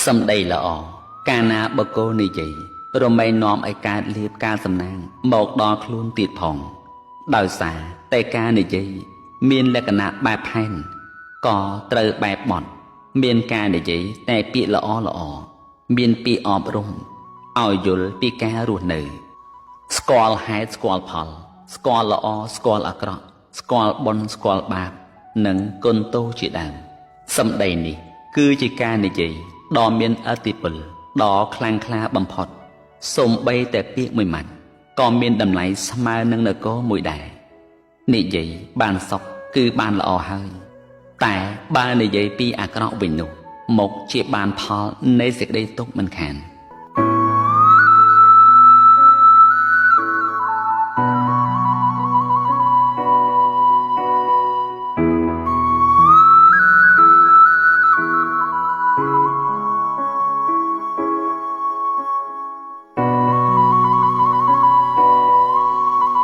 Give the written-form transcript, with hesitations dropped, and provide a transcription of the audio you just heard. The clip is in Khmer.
សម្ដីល្អកាលណាបុគ្គលនិយាយរមែងនាំឲ្យកើតលាភការសំណាងមកដល់ខ្លួនទៀតផង ដោយសារតែការនិយាយមានលក្ខណៈបែបផែនក៏ត្រូវបែបបត់មានការនិយាយតែពាក្យល្អល្អមានពាក្យអប់រំឲ្យយល់ពីការរស់នៅ ស្គាល់ហេតុស្គាល់ផល ស្គាល់ល្អស្គាល់អាក្រក់ ស្គាល់បុណ្យស្គាល់បាប និងគុណទោសជាដើមសម្ដីនេះ គឺជាការនិយាយដ៏មានឥទ្ធិពលដ៏ខ្លាំងក្លាបំផុតសូម្បីតែពាក្យមួយម៉ាត់ក៏មានតម្លៃស្មើនឹងនគរមួយដែរនិយាយបានសុខគឺបានល្អហើយ តែបើនិយាយពីអាក្រក់វិញនោះ មកជាបានផលនៃសេចក្តីទុក្ខមិនខាន។